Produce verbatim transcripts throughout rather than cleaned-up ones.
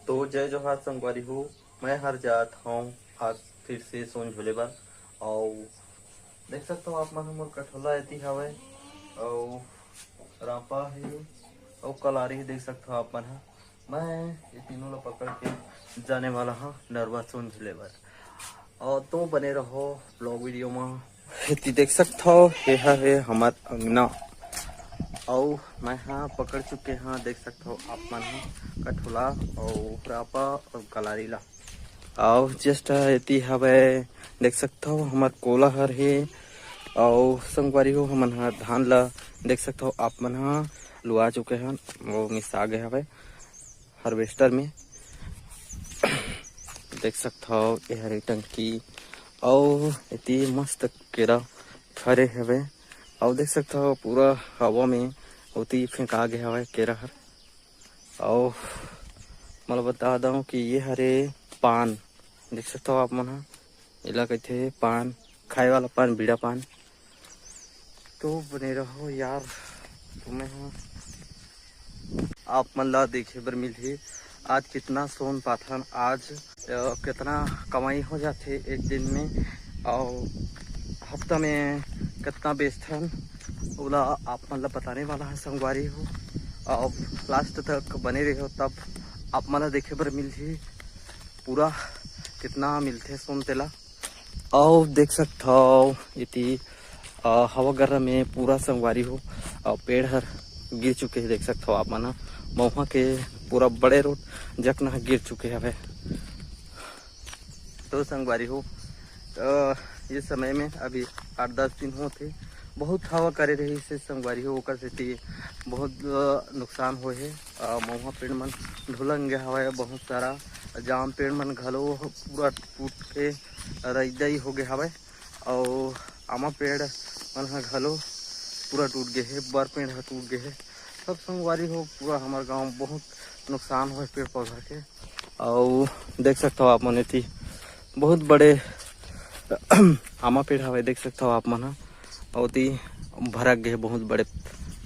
तो जय जोहार संगवारी हो, मैं हर जात हूँ आज फिर से सोन झूले बर। और देख सकते हो आप मन, हमर कठोला एती हवे, और रापा है, और कलारी देख सकते हो आप मन ह। मैं ये तीनों ला पकड़ के जाने वाला हूँ नरवा सोन झूले बर। और तो बने रहो ब्लॉग वीडियो में। एती देख सकत हो, ये हवे हमर अंगना। अउ मैं हा पकड़ चुके हाँ, देख सकत हो आप मन हा, कठोला अउ रापा अउ कलारी ला। अउ जस्ट एती हवे, देख सकत हो हमर कोला हर हे। अउ संगवारी हो, हमन हा धान ला देख सकत हो आप मन हा, लुआ चुके हन, वो मिसा गे हवे हार्वेस्टर में। देख सकत हो, ये हरे टंकी, अउ एती मस्त केरा फरे हवे, अउ देख सकत हो, पूरा हवा में ओती फेंका गे हवे केरा हर। अउ मैं बता दऊं कि ये हरे पान, देख सकत हो आप मन हा, एला कहिथे पान, खाए वाला पान, बीड़ा पान। तो बने रहो यार, तुम्हें हा आप मन ला देखे बर मिलही। आज कितना सोन पाथन, आज अ, कितना कमाई हो जाथे एक दिन में, अउ हफ्ता में कितना बेचथन, ओला आप मन ला बताने वाला है संगवारी हो। अउ लास्ट तक बने रहो, तब आप मन ला देखे बर मिलही पूरा कितना मिलथे सोन तेला। अउ देख सकत हव एती, अ, हवा गर्रा में पूरा संगवारी हो, अ, पेड़ हर गिर चुके हे। देख सकत हव आप मन ह, महुआ के पूरा बड़े रोड जकना ह गिर चुके हवे। तो संगवारी हो, अ, ये समय में अभी आठ दस दिन होत हे, बहुत हवा करे रहिस हे संगवारी हो, ओकर सेती बहुत, अ, नुकसान होए हे। अ, महुआ पेड़ मन ढुलंग गे हवय, बहुत सारा जाम पेड़ मन घलो पूरा टूट के रईदई हो गे हवय, अउ आमा पेड़ मन ह घलो पूरा टूट गे हे, बर पेड़ ह टूट गे हे। सब संगवारी हो, पूरा हमर गांव बहुत नुकसान होए पेड़ पौधा के। अउ देख सकत हव आप मन एती बहुत बड़े आमा पेड़ हवय, देख सकत हव आप मन ह, अउ ओती भरक गे हे बहुत बड़े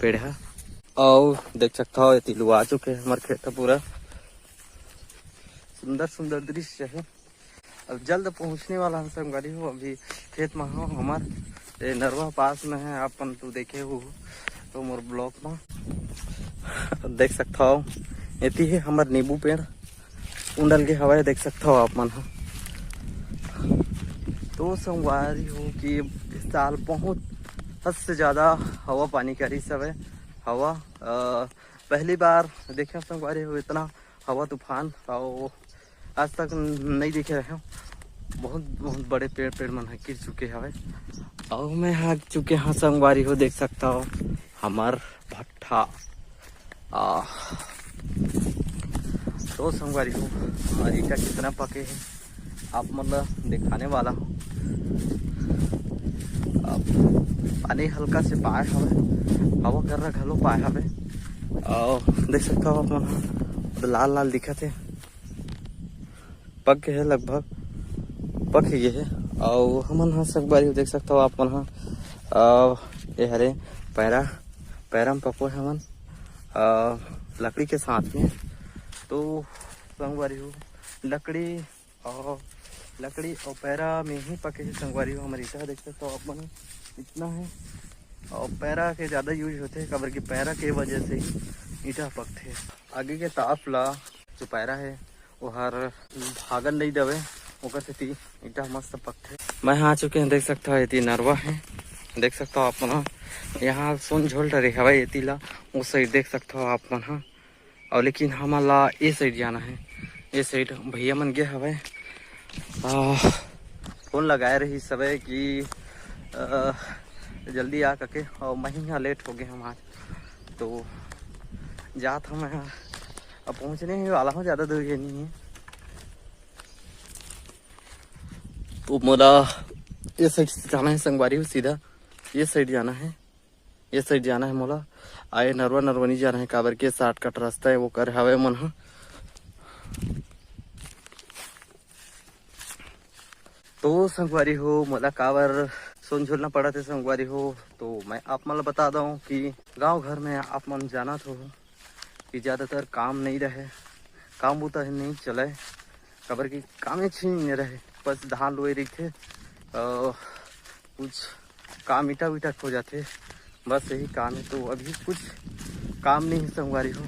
पेड़ ह। अउ देख सकत हव एती लुआ चुके हे हमर खेत ह पूरा सुंदर सुंदर दृश्य हे। अब जल्द पहुंचने वाला हम संगवारी हो, अभी खेत में हो हमर, ए नरवा पास में है, अपन तू देखे हो तो मोर ब्लॉग में देख सकत हव। एती है हमर नींबू पेड़ उंडल के हवय, देख सकत हव आप मन ह। तो संगवारी हो कि इस साल बहुत हद से ज्यादा हवा पानी करिस हवय। हवा, अ, पहली बार देखे संगवारी हो इतना हवा तूफान, अउ आज तक नहीं देखे रहे हो। बहुत, बहुत बड़े पेड़, पेड़ मन ह गिर चुके हवे। अउ मैं हा चुके हाँ संगवारी हो, देख सकत हव हमर भट्ठा। आ, तो संगवारी हो, हमर ईटा कितना पके हे, आप मन ल दिखाने वाला हूँ। अब पानी हल्का से पाए हवे, हवा गर्रा घलो पाए हवे। अउ देख सकत हव आप मन ह, लाल लाल दिखत हे, पक गे हे, लगभग पक ही गे हे। अउ हमन ह संगवारी हो, देख सकत हव आप मन ह, अ, ये हरे पैरा, पैरा म पकोए हमन, अ, लकड़ी के साथ में। तो संगवारी हो, लकड़ी अउ लकड़ी अउ पैरा में ही पके हे संगवारी हो। हमर ईटा देख सकत हव आप मन, इतना है। अउ पैरा के ज्यादा यूज होथे, काबर कि पैरा के वजह से ही ईटा पकथे। आगी के ताप ला जो पैरा है, ओहर भागन नहीं देवे, ओकर सेती ईटा मस्त पकथे। मैं हा आ चुके हैं, देख सकत हव एती नरवा है, देख सकत हव आप मन ह। यहाँ सोन झोल डरे हवय एती ला, उस साइड देख सकत हव आप मन ह। अउ लेकिन हमन ला ए साइड जाना है, ए साइड भैया मन गे हवय। आ, फोन लगाए रहिस हवय कि, आ, जल्दी आ कके, अउ मैं हा लेट हो गे हंव आज, तो जात हंव मैं हा। अब पहुँचने ही वाला हूँ, ज़्यादा दूर ये नहीं है। तो मोला ये साइड से जाना है संगवारी हो, सीधा ये साइड जाना है। ये साइड जाना है मोला, आए नरवा नरवा नहीं जाना है, काबर के शॉर्टकट रास्ता है, वो कर हवे मन ह। तो संगवारी हो, मोला काबर सोन झोलना पड़त हे संगवारी हो, तो मैं आप मन ल बता दऊं कि गांव घर में आप मन जानत हो कि ज़्यादातर काम नहीं रहे, काम बूता ही नहीं चले, काबर कि कामेच ही नहीं रहे, बस धान लुए रहिथे, अ, कुछ काम ईटा वीटा खो जाथे, बस यही काम है। तो अभी कुछ काम नहीं है संगवारी हो,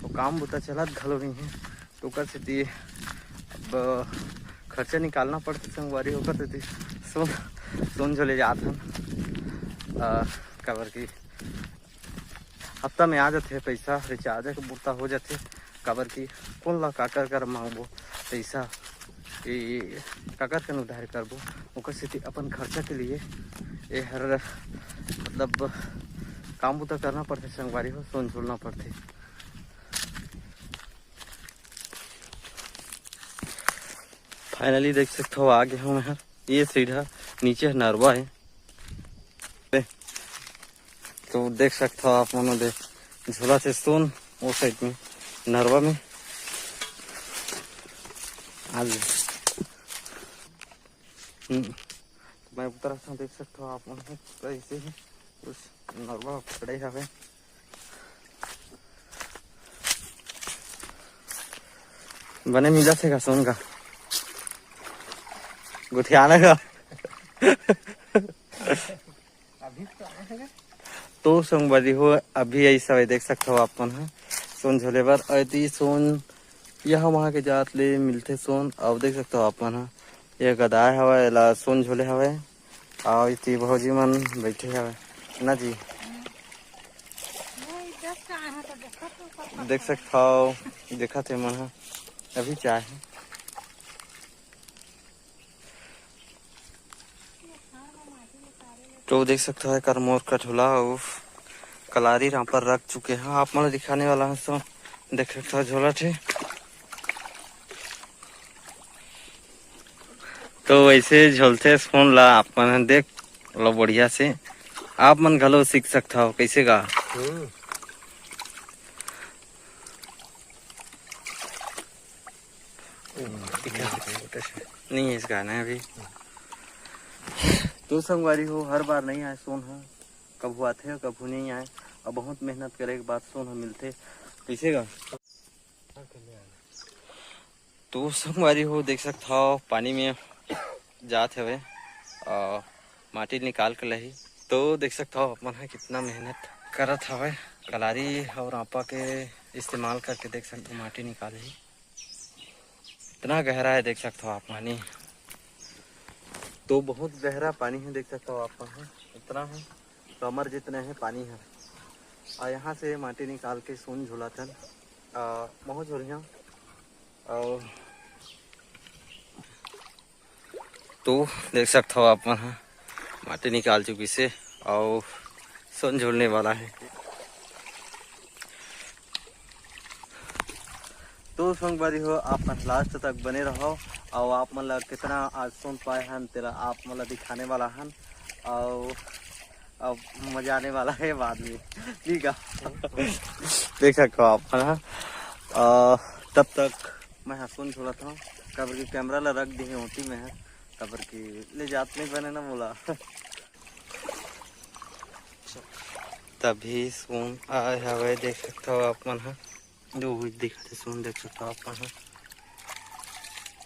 तो काम बूता चलत घलो नहीं है, तो ओकर सेती अब खर्चा निकालना पड़थे संगवारी हो, ओकर सेती सोन, सोन झोले जात हन, अ, काबर कि हफ्ता में आ जाथे पैसा, रिचार्ज के बूता हो जाथे, काबर कि कोन ला काकर कर मांगबो पैसा, कि काकर कन उधार करबो, ओकर सेती अपन खर्चा के लिए ए हर, मतलब, काम बूता करना पड़थे संगवारी हो, सोन झोलना पड़थे। फाइनली देख सकथव, आ गे हंव मैं हर। ये सीढ़ा नीचे नरवा है। तो देख सकथव आप मन, दे झोला थे सोन वो साइड में, नरवा में। आ ले। हम्म। तो मैं उतरा था, देख सकथव आप मन, कैसे है उस नरवा पड़े हवे। बने मिलत हे का सोन का? गोठियाना का? तो संगवारी हो, अभी ऐसा है, देख सकथव आप मन ह, सोन झोले बर। अति सोन यहाँ वहाँ के जात ले मिलथे सोन। अब देख सकथव आप मन ह, ये गदाय हवय, एला सोन झोले हवय। अउ इति भौजी मन बैठे हवय ना जी। देख सकथव, देखत हे मन ह, अभी चाय हे। तो देख सकथव, एकर मोर कठोला अउ कलारी रांपर रख चुके हंव। आप मन ल दिखाने वाला हंव, तो देख सकथव झोला थे। तो वैसे झोलथे सोन ला आप मन ह देख लो बढ़िया से। आप मन घलो सीख सकथव, कैसे गा? हम्म। नहीं है इसका ना अभी। तो संगवारी हो, हर बार नहीं आए सोन ह, कभू आथे, कभू नहीं आए। अब बहुत मेहनत करे के बाद सोन ह मिलथे। कैसे गा? तो संगवारी हो, देख सकथव, पानी में जात हवे, अ, माटी निकाल के लही। तो देख सकथव, आप मन ह कितना मेहनत करत हवे। कलारी अउ रांपा के इस्तेमाल करके, देख सकथव, माटी निकालही। इतना गहरा है, देख सकथव आप पानी। तो बहुत गहरा पानी है, देख सकथव आप मन ह, इतना है, कमर जितने है पानी है। और यहाँ से माटी निकाल के सोन झुलाथन, आ, महूँ झुलिहा। और तो देख सकथव आप मन ह, माटी निकाल चुकिस हे, अउ सोन झुलने वाला है। तो संगवारी हो, आप मन last तक बने रहव, अउ आप मन ला कितना आज सोन पाए हन, तेला आप मन ला दिखाने वाला हन, अउ अब मजा आने वाला है बाद में, ठीक है। देख सकथव आप मन ह। अ, तब तक मैं ह सोन झुलत हंव, काबर कि camera ला रख दे हंव ओती मैं ह, काबर कि ले जात नहीं बने ना मोला। तभी सोन आए हवे, देख सकथव आप मन ह। दो हुई दिखत हे, सोन देख सकथव आप मन ह।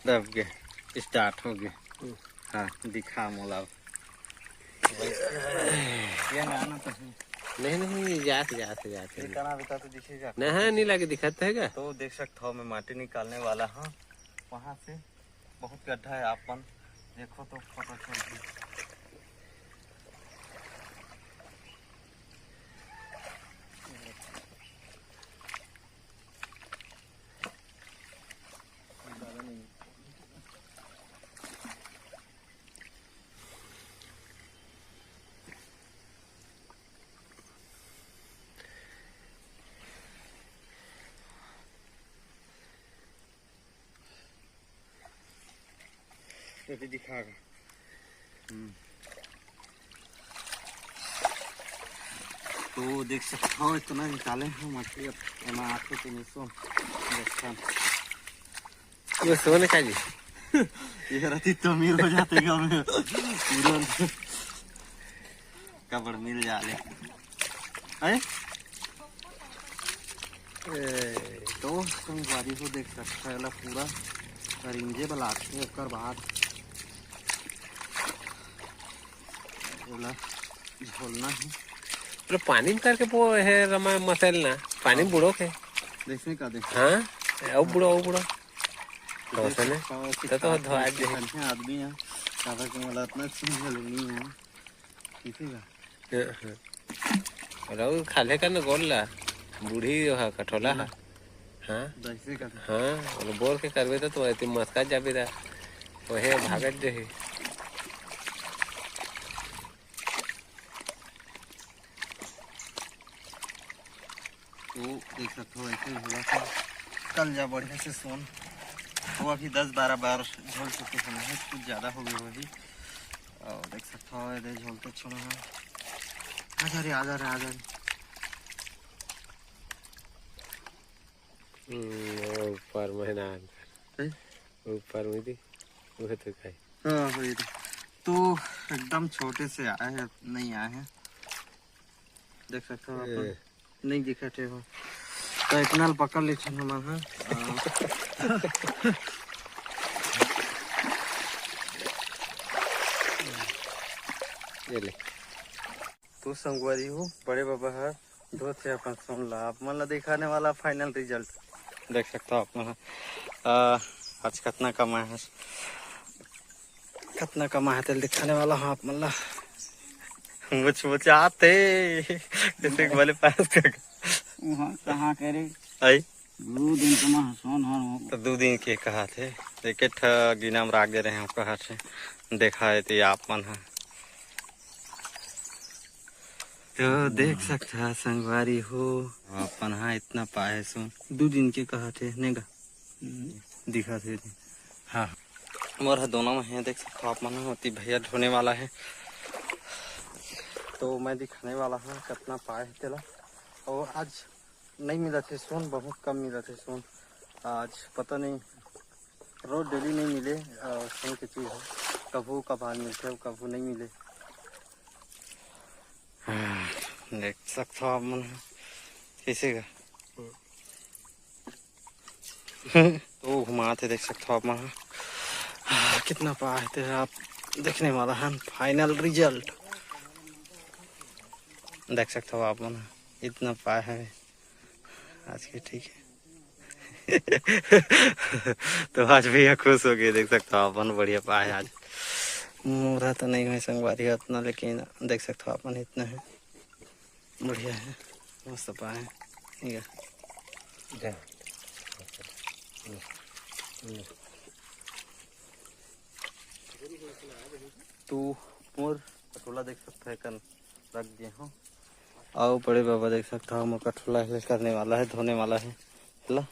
दब गे, start हो गे। हाँ, दिखा मोला। ये ना, ना तो है। नहीं, नहीं, जात, जात, जात। ये कना बेटा तो दिखेगा। नहीं, नहीं लगे, दिखत हे गा। तो देख सकथव, मैं माटी निकालने वाला हूँ वहाँ से। बहुत गड्ढा है, आप मन देखो तो पता चल। ये भी दिखा रहा। हम्म। तो देख सकथव, इतना निकाले हैं मछली। अब एमा आथे कि नहीं सो, देखथन। ये सोने का जी? ये रहती तो अमीर हो जाते गाँव में। तुरंत। कबड़ मिल जा ले। अरे? ए, तो संगवारी हो, देख सकता है, एला पूरा करिंजे बलाथे, ओकर बाद ओला झोलना है। अरे पानी में करके वो है रमा मसलना, पानी में बुड़ो के। देखने का देख। हाँ, आओ बुड़ो, आओ बुड़ो। तो देख वैसे में सकता हो, तो, तो कितना धोआ दे। अच्छा आदमी है, काबर के मोला इतना चीज मालूम नहीं है। किसी का? हाँ, हाँ। रऊ खाले का न गोल ला, बूढ़ी हा कठोला हा। हाँ। हाँ, बोर के करबे त तो एती मस्का जाबे दा, ओहे भागत जही। तो देख सकते हो, ऐसे ही थोड़ा सा कल जा बढ़िया से सोन। वो अभी दस बारह बार झोल चुके हैं, कुछ ज़्यादा हो गए होही। और देख सकते हो, ये झोलते छोड़ा है। आजा रे, आजा रे, आजा रे। हम्म, ऊपर में ना। हैं? ऊपर में दी, वो तो कहीं। हाँ, वही तो। तो एकदम छोटे से आए हैं, नहीं आए हैं। देख सकते हो आप, ए। नहीं दिखत हे वो। तो इतना ल पकड़ लेथन हमन ह। ये ले। तो संगवारी हो, बड़े बाबा ह धोथे अपन सोन ला, आप मन ला दिखाने वाला final result। देख सकते हो आप मन ह, आ, आज कतना कमाए हे, कतना कमाए हे, तेल दिखाने वाला हूँ आप मन ला। मुछ मुछ आते, जैसे कि बोले पास कर। वहाँ कहाँ करे? आई? दू दिन के महसोन हन वो। तो दू दिन के कहा थे, एक एक ठा गिना में राख दे रहे हैं, कहा थे, देखा है तो आप मन ह। तो देख सकता है संगवारी हो, अपन हा इतना पाए सो दू दिन के कहा थे, नहीं गा? दिखा थे। हाँ, मोर हा दोनों में है, देख सकता हो आप मन, होती भैया ढोने वाला है, तो मैं दिखाने वाला हूँ कितना पाए है तेला। और आज नहीं मिला थे सोन, बहुत कम मिला थे सोन। आज पता नहीं, रोज daily नहीं मिले, और सोन की चीज़ है, कभू कभार मिलते, कभू नहीं मिले। देख सकते हो आप मन, कैसे का तो घुमाते, देख सकते हो आप मन। कितना पाए हे ते आप देखने वाला है final result। देख सकते हो आप मन, इतना पाए है आज के, ठीक है। तो आज भैया खुश हो गए, देख सकते हो आप मन, बढ़िया पाए आज। मोरा तो नहीं है संगवारी उतना, लेकिन देख सकते हो आप मन, इतना है। बढ़िया है, मस्त पाए है। ये। जा। तो मोर कठोला देख सकता है, कन रख दिए हो। आओ बड़े बाबा, देख सकता हो, मोर कठोला है, करने वाला है, धोने वाला है, हेला।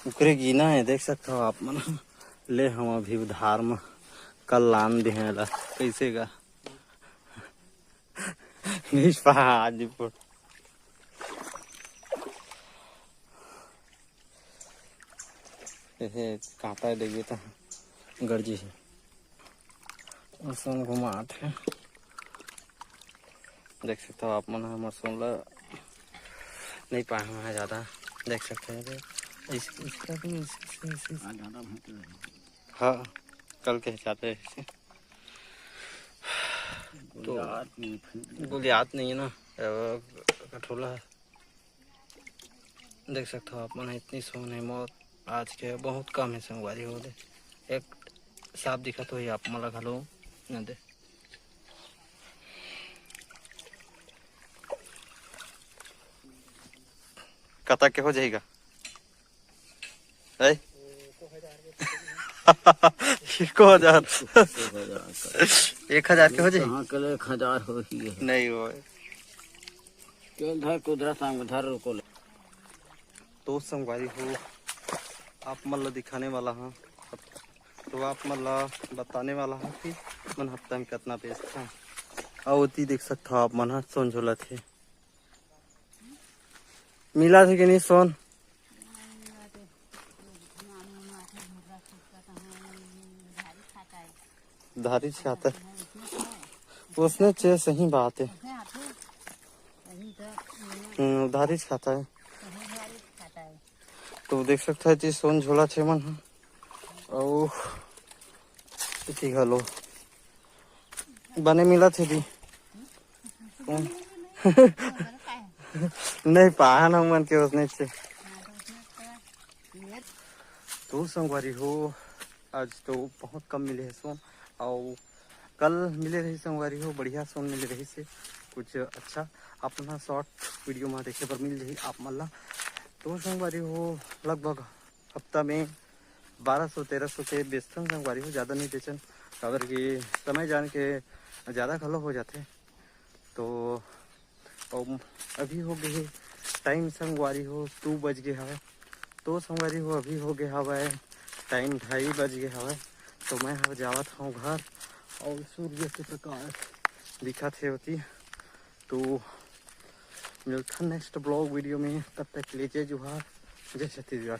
ओकरे गिना है, देख सकता हो आप मन। ले हम अभी उधार म कल लान दे हैं ला, कैसे गा? नहीं पहा आज रिपोर्ट। एहे, कांटा देगे त गरजी है। असन घुमात है। देख सकते हो आप मन, हमर सोन ला नहीं पाए हुए हैं ज़्यादा। देख सकते हैं, इस, इसका भी इस, इस, इस, इस, हाँ, ज़्यादा भूख लगे। हाँ, कल के ज़्यादा है इसे। तो गुलियात नहीं, फिर गुलियात नहीं है ना, अ, कठोला है। देख सकते हो आप मन, इतनी सोन है मोर आज के, बहुत कम है संगवारी हो दे। एक साफ दिखत होही आप मन ला घलो, न दे। कतक के हो जाही गा? ऐ? एको हजार। एक हजार के हो जाही? कहाँ के ले एक हजार होही? नहीं होय। चल धर कुदरत संग धर रुको ले। तो संगवारी हो, आप मन ला दिखाने वाला हूँ, तो आप मन ला बताने वाला हूँ कि मन हफ्ता में कितना बेचता है। और ओती देख सकता हो आप मन ह सोन झोलत हे, मिला थे कि नहीं सोन? धारी छाता। उसने चे सही बात है। हम्म, उधारी खाता है। तो देख सकता है जी, सोन झोला छे मन ह। अउ इति घलो बने मिलत हे दी। कौन? नहीं, पाहन हम मन के उसने से। तो संगवारी हो, आज तो बहुत कम मिले हे सोन, अउ कल मिले रही संगवारी हो, बढ़िया सोन मिले रही से कुछ अच्छा। आप मन ह शॉर्ट वीडियो में देखे बर मिल जाही आप मन ला। तो संगवारी हो, लगभग हफ्ता में बारह सौ तेरह सौ के बेचथन संगवारी हो, ज़्यादा नहीं बेचन, काबर कि समय जान के ज़्यादा घलो हो जाथे। तो अउ अभी हो गए हे टाइम संगवारी हो, दू बज गए हवय। तो संगवारी हो, अभी हो गए हवय टाइम ढाई बज गए हवय। तो मैं हर जावत हूँ घर, और सूर्य के प्रकाश दिखत हे होती। तो मिलथन नेक्स्ट ब्लॉग वीडियो में, तब तक के लिए जय जोहार, जय छत्तीसगढ़।